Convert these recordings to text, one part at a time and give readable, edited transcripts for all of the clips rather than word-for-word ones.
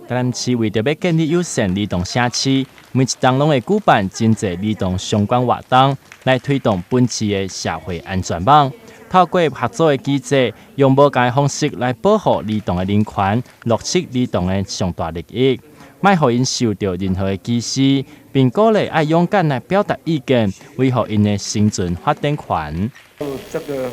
台南市為著欲建立友善兒童城市，每一冬攏會舉辦真濟兒童相關活動，來推動本市的社會安全網。透過合作的機制，用無仝的方式來保護兒童的人權，落實兒童的上大利益，莫予𪜶受著任何的歧視，並鼓勵愛勇敢來表達意見，維護𪜶的生存發展權。這個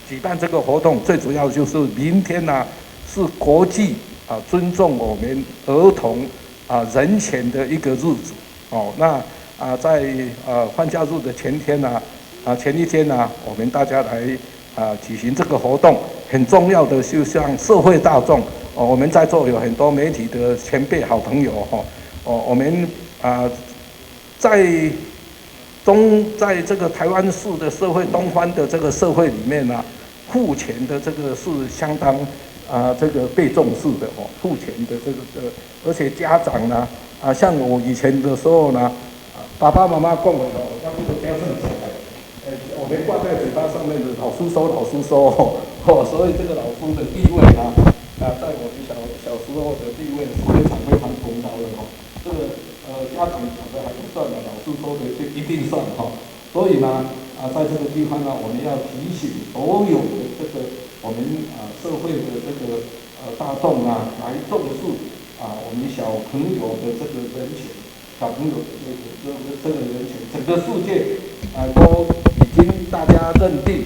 舉辦這個活動最主要就是明天呢，是國際啊尊重我們兒童啊人權的一個日子哦。那啊在放假日的前天呢，前一天呢，我們大家來啊舉行這個活動，很重要的就向社會大眾哦，我們在座有很多媒體的前輩好朋友哈哦，我們啊在中在這個台灣市的社會東方的這個社會裡面呢，賦權的這個是相當啊這個被重視的哦，賦權的這個的，而且家長呢啊，像我以前的時候呢，爸爸媽媽講的哦，像這個標準起來，我們掛在嘴巴上面的，老師說，老師說，哦，所以這個老師的地位呢，啊，在我們小小時候的地位是非常非常崇高的哦。這個家長講的還不算的，老師說的就一定算哈。所以呢，啊，在這個地方呢，我們要提醒所有的這個我們啊社會的這個大眾啊，來重視啊我們小朋友的這個人權，小朋友的這個人權，整個世界啊都已經大家認定，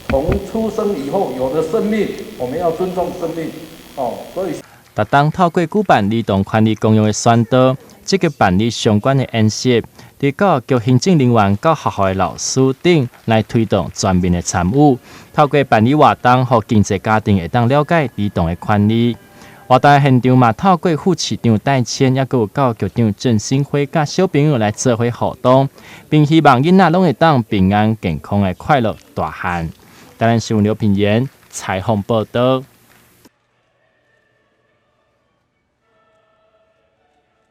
從出生以後有了生命，我們要尊重生命，哦，所以。逐冬透過舉辦兒童權利公約的宣導，積極辦理相關的演習，佇教育局行政人員佮學校的老師等來推動全面的參與。透過辦理活動，予更濟家庭會當了解兒童的權利。活動現場嘛，透過副市長戴謙，抑閣有教育局長鄭新輝佮小朋友來做伙互動，並希望囡仔攏會當平安健康的快樂大漢。台南新聞劉品言採訪報導。